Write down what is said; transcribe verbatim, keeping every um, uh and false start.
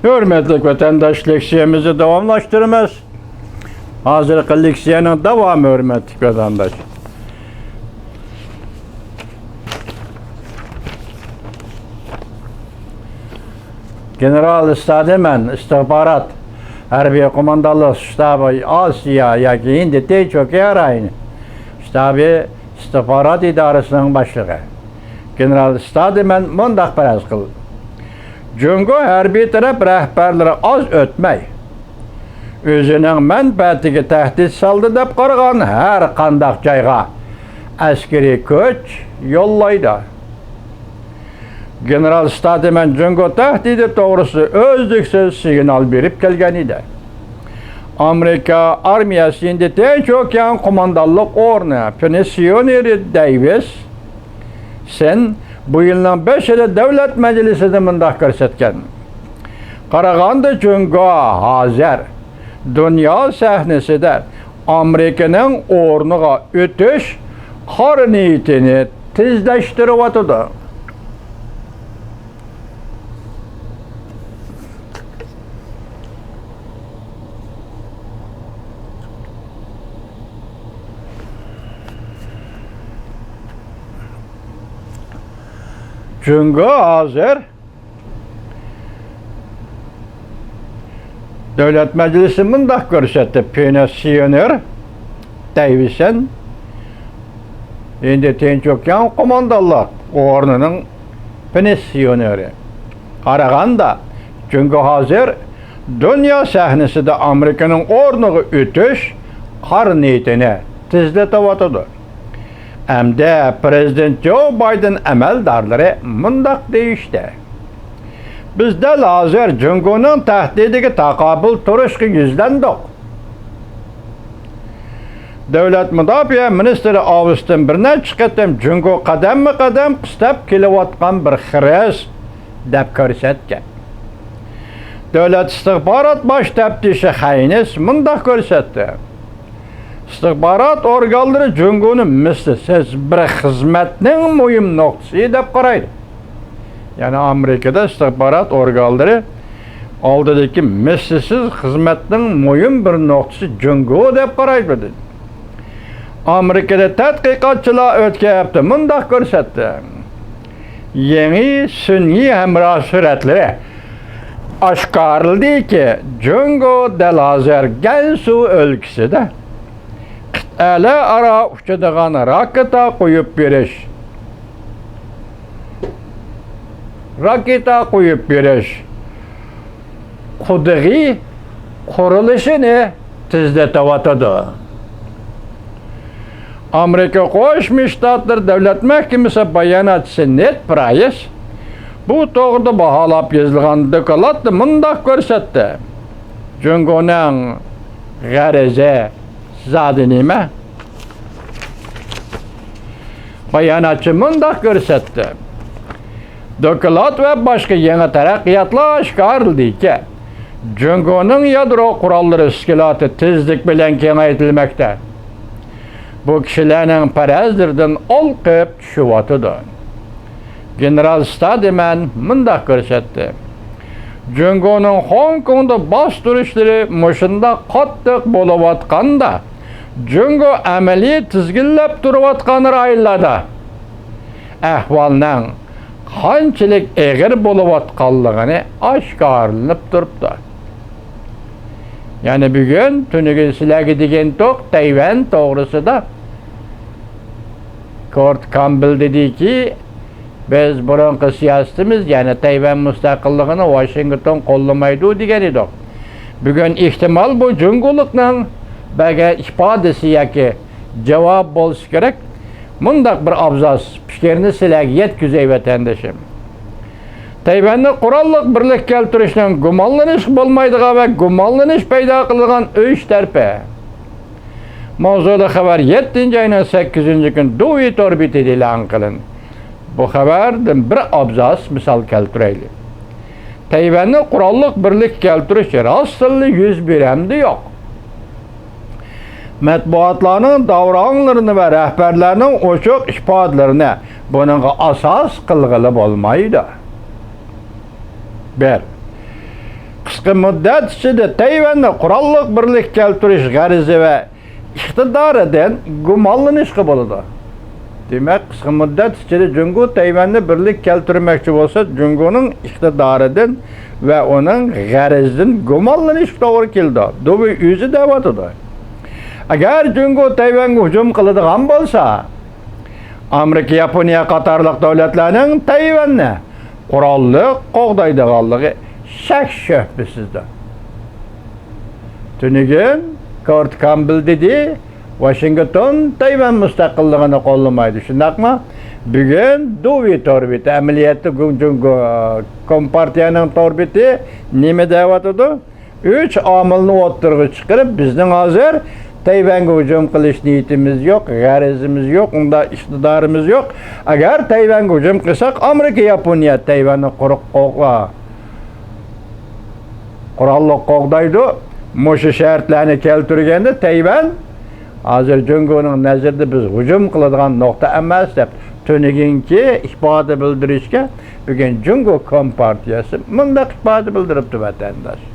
ھۆرمەتلىك ۋەتەنداش، لېكسىيەمىزنى داۋاملاشتۇرىمىز. ھازىرقى لېكسىيەنىڭ داۋامى، ھۆرمەتلىك ۋەتەنداش. گېنېرال ستادىمەن ئىستىخبارات ھەربىي قوماندانلىق شتابى ئاسىيا ياكى ھىندى تىنچ ئوكيان رايونى شتابى ئىستىخبارات ئىدارىسىنىڭ باشلىقى گېنېرال ستادىمەن مۇنداق پەرەز قىلدى: جۇڭگو ھەربىي تەرەپ رەھبەرلىرى ئاز ئۆتمەي، ئۆزىنىڭ مەنپەئەتىگە تەھدىت سالدى دەپ قارىغان ھەر قانداق جايغا ئەسكىرىي كۈچ يوللايدۇ. گېنېرال ستادىمەن جۇڭگو تەھدىتى توغرىسىدا ئۈزلۈكسىز سىگنال بېرىپ كەلگەن ئىدى. ئامېرىكا ئارمىيەسى ھىندى تىنچ ئوكيان قوماندانلىق ئورنى پېنسىيونېرى دەيۋىس سېن بۇ يىلنىڭ بېشىدا دۆلەت مەجلىسىدە مۇنداق كۆرسەتكەن: قارىغاندا، جۇڭگو ھازىر دۇنيا سەھنىسىدە ئامېرىكىنىڭ ئورنىغا ئۆتۈش قارا نىيىتىنى تېزلەشتۈرۈۋاتىدۇ. جۇڭگو ھازىر دۆلەت مەجلىسى مۇنداق كۆرسەتتى: پېنسىيونېر دەيۋىسەن، ھىندى تىنچ ئوكيان قوماندانلىق ئورنىنىڭ پېنسىيونېرى. قارىغاندا، جۇڭگو ھازىر دۇنيا سەھنىسىدە ئامېرىكىنىڭ ئورنىغا ئۆتۈش قارا نىيىتىنى تېزلىتىۋاتىدۇ. ئەمدى پىرېزىدېنت جو بايدېن ئەمەلدارلىرى مۇنداق دېيىشتى: بىز دەل ھازىر جۇڭگونىڭ تەھدىتىگە تاقابىل تۇرۇشقا يۈزلەندۇق. دۆلەت مۇداپىئە مىنىستىرى ئاۋستىن بىر نەچچە قېتىم جۇڭگو قەدەممۇ قەدەم قىستاپ كېلىۋاتقان بىر خىرىس دەپ كۆرسەتكەن. دۆلەت ئىستىخبارات باش تەپتىشى خەينىس مۇنداق كۆرسەتتى: ئىستىخبارات ئورگانلىرى جۇڭگونى مىسلىسىز بىر خىزمەتنىڭ مۇھىم نۇقتىسى دەپ قارايدۇ. يەنى ئامېرىكىدا ئىستىخبارات ئورگانلىرى ئالدىدىكى مىسلىسىز خىزمەتنىڭ مۇھىم بىر نۇقتىسى جۇڭگو دەپ قارايدۇ. ئامېرىكىدا تەتقىقاتچىلار ئۆتكەن ھەپتە مۇنداق كۆرسەتتى: يېڭى سۈنئىي ھەمراھ سۈرەتلىرى ئاشكارىلىدىكى، جۇڭگو دەل ھازىر گەنسۇ ئۆلكىسىدە قىتئەلەر ئارا ئۇچىدىغان راكېتا قويۇپ بېرىش، راكېتا قويۇپ بېرىش قۇدۇقى قۇرۇلۇشىنى تېزلىتىۋاتىدۇ. ئامېرىكا قوشما شتاتلىرى دۆلەت مەھكىمىسى باياناتچىسى نېد پرايس بۇ توغرىدا باھالاپ يېزىلغان دوكلاتتا مۇنداق كۆرسەتتى: جۇڭگونىڭ غەرىزى زادى نېمە؟ باياناتچى مۇنداق كۆرسەتتى: دوكلات ۋە باشقا يېڭى تەرەققىياتلار ئاشكارىلىدىكى، جۇڭگونىڭ يادرو قوراللىرى ئىسكىلاتى تېزلىك بىلەن كېڭەيتىلمەكتە. بۇ كىشىلەرنىڭ پەرەزلىرىدىن ئولقۇپ چۈشۈۋاتىدۇ. گېنېرال ستادىمەن مۇنداق كۆرسەتتى: جۇڭگونىڭ خوڭكوڭدا باستۇرۇشلىرى مۇشۇنداق قاتتىق بولۇۋاتقاندا، جۇڭگو ئەمەلىي تىزگىنلەپ تۇرۇۋاتقان رايونلاردا ئەھۋالنىڭ قانچىلىك ئېغىر بولۇۋاتقانلىقىنى ئاشكارىلىنىپ تۇرۇپتۇ. يەنى بۈگۈن تۈنۈگۈن سىلەرگە دېگەنتۇق، تەيۋەن توغرىسىدا كورت كامبېل دېدىكى، بىز بۇرۇنقى سىياسىتىمىز، يەنى تەيۋەن مۇستەقىللىقىنى ۋاشىنگتون قوللىمايدۇ دېگەن ئىدۇق. بۈگۈن ئېھتىمال بۇ جۇڭگولۇقنىڭ بەرگەن ئىپادىسى ياكى جاۋاب بولسا كېرەك. مۇنداق بىر ئابزاس پىكىرنى سىلەرگە يەتكۈزەي، ۋەتەندىشىم. تەيۋەننى قوراللىق بىرلىككە كەلتۈرۈشنىڭ گۇمانلىنىشقا بولمايدىغان ۋە گۇمانلىنىش پەيدا قىلىدىغان ئۈچ تەرىپى. ماۋزۇلۇق خەۋەر يەتتىنچى ئاينىڭ سەككىزىنچى كۈنى دۇۋى تور بېتىدە ئېلان قىلىندى. بۇ خەۋەردىن بىر ئابزاس مىسال كەلتۈرەيلى. تەيۋەننى قوراللىق بىرلىككە كەلتۈرۈش راستتىنلا يۈز بېرەمدۇ يوق؟ مەتبۇئاتلارنىڭ داۋراڭلىرىنى ۋە رەھبەرلەرنىڭ ئوچۇق ئىپادىلىرىنى بۇنىڭغا ئاساس قىلغىلى بولمايدۇ. بىر. قىسقا مۇددەت ئىچىدە تەيۋەننى قوراللىق بىرلىككە كەلتۈرۈش غەرىزى ۋە ئىقتىدارىدىن گۇمانلىنىشقا بولىدۇ. دېمەك، قىسقا مۇددەت ئىچىدە جۇڭگو تەيۋەننى بىرلىككە كەلتۈرمەكچى بولسا، جۇڭگونىڭ ئىقتىدارىدىن ۋە ئۇنىڭ غەرىزىدىن گۇمانلىنىشقا توغرا كېلىدۇ. دۇۋى ئۆزى دەۋاتىدۇ. ئەگەر جۇڭگو تەيۋەنگە ھۇجۇم قىلىدىغان بولسا، ئامېرىكا، ياپونىيە قاتارلىق دۆلەتلەرنىڭ تەيۋەننى قوراللىق قوغدايدىغانلىقى شەك-شۈبھىسىزدۇر. تۈنۈگۈن كورت كامبېل دېدى، ۋاشىنگتون تەيۋەن مۇستەقىللىقىنى قوللىمايدۇ، شۇنداقمۇ؟ بۈگۈن دۇۋى تور بېتى، ئەمەلىيەتتە گۇڭجۇڭگو كومپارتىيەنىڭ تور بېتى نېمە دەۋاتىدۇ؟ ئۈچ ئامىلنى ئوتتۇرىغا چىقىرىپ، بىزنىڭ ھازىر تەيۋەنگە ھۇجۇم قىلىش نىيىتىمىز يوق، غەرىزىمىز يوق، ئۇنداق ئىقتىدارىمىز يوق. ئەگەر تەيۋەنگە ھۇجۇم قىلساق، ئامېرىكا، ياپونىيە تەيۋەننى قۇرۇق قوغ-، قوراللىق قوغدايدۇ. مۇشۇ شەرتلەرنى كەلتۈرگەندە، تەيۋەن ھازىر جۇڭگونىڭ نەزىرىدە بىز ھۇجۇم قىلىدىغان نۇقتا ئەمەس، دەپ تۈنۈگۈنكى ئىپادە بىلدۈرۈشكە بۈگۈن جۇڭگو كومپارتىيەسى مۇنداق ئىپادە بىلدۈرۈپتۇ، ۋەتەنداش.